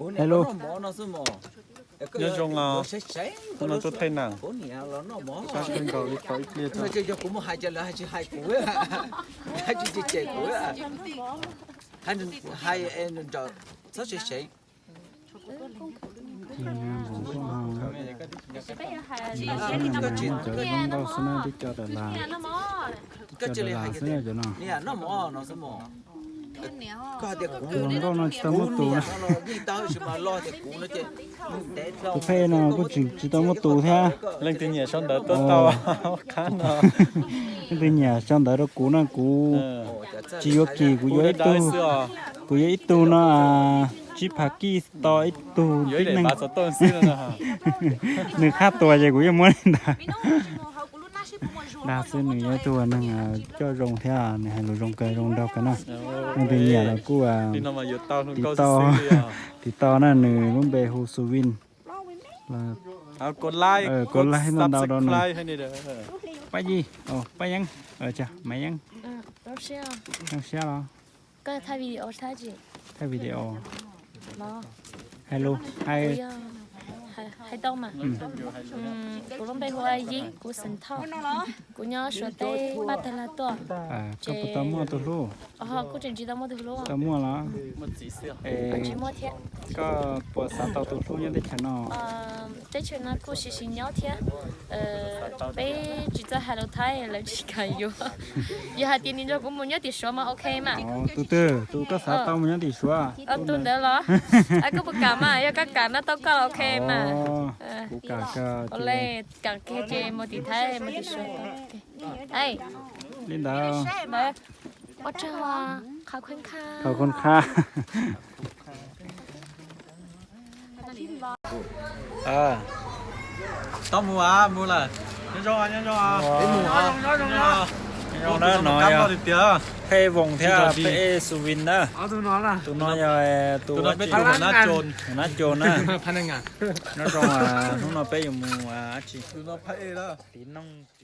Hello. Nyob zoo os, hnub no tuaj thaij neem. Sab kawg nkaus li, tau ib pliag tso. Kuv mus hais cas lawv tsis hais kuv, tsis cem kuv, hais txhob seev seev. Cov zoo nkauj xwb na, tib co Dalas, tib co Dalas xwb na cov no. Tus hluas nkauj no tsis tau muaj tus na. Tus phej no kuj tsis tau muaj tus thiab. Leej twg nyiam sau ntawv tuaj tau qhab no. Leej twg nyiam sau ntawv rau kuv no, kuv tsis yuav kim, kuv yuav ib tug, kuv yuav ib tug no tsib phav kij to ib tug tib neeg. Nws qhab tua ces kuv yeej muab li ntawd. Dag xwb, nws yog ib tug neeg coj zoo thiab nws hais lus zoo kawg, zoo nraug kawg na. Leej twg nyiam los kuj tiv tau, tiv tau na, nws lub npe hu Xu Vin. Kov laib ntau ntau rau nws. Pab Yij, Pab Yeeb, Maiv Yeeb, zoo siab los? Thaij video, hais lus, hais. Kuv lub npe hu ua Yeeb, kuv xeem Thoj, kuv nyob Suav teb pab tag lag tuaj. Koj puas tau muaj tus hlub? Kuv tseem tsis tau muaj tus hlub. Tau muaj los? Tsis muaj thiab. Koj puas xav tau tus hlub nyob teb chaws no? Teb chaws no kuj sim sim nyob thiab. Peb tsis txawj hais lus Thaib lawv tsis kam yuav. Yog hais tias nws nrog kuv mus nyob tim Suav mas ok mas. Tus twg, tus koj xav tau mus nyob tim Suav? Tus ntawd los? Koj puas kam mas? Yog koj kam no tau koj los ok mas. Kuv kam kawg. Kam kiag ces mus tim Thaib mus tim Suav. Li ntawd. Ua tsaug, khov kho kha. Tau mus, mus lawm. Nyob zoo, nyob zoo. Nyob zoo na, no yog Phej Voos thiab Phej Xu Vin na. Tus no yog tus nab coos na. Nyob zoo, hnub no peb yuav mus dab tsi? Tiv nooj.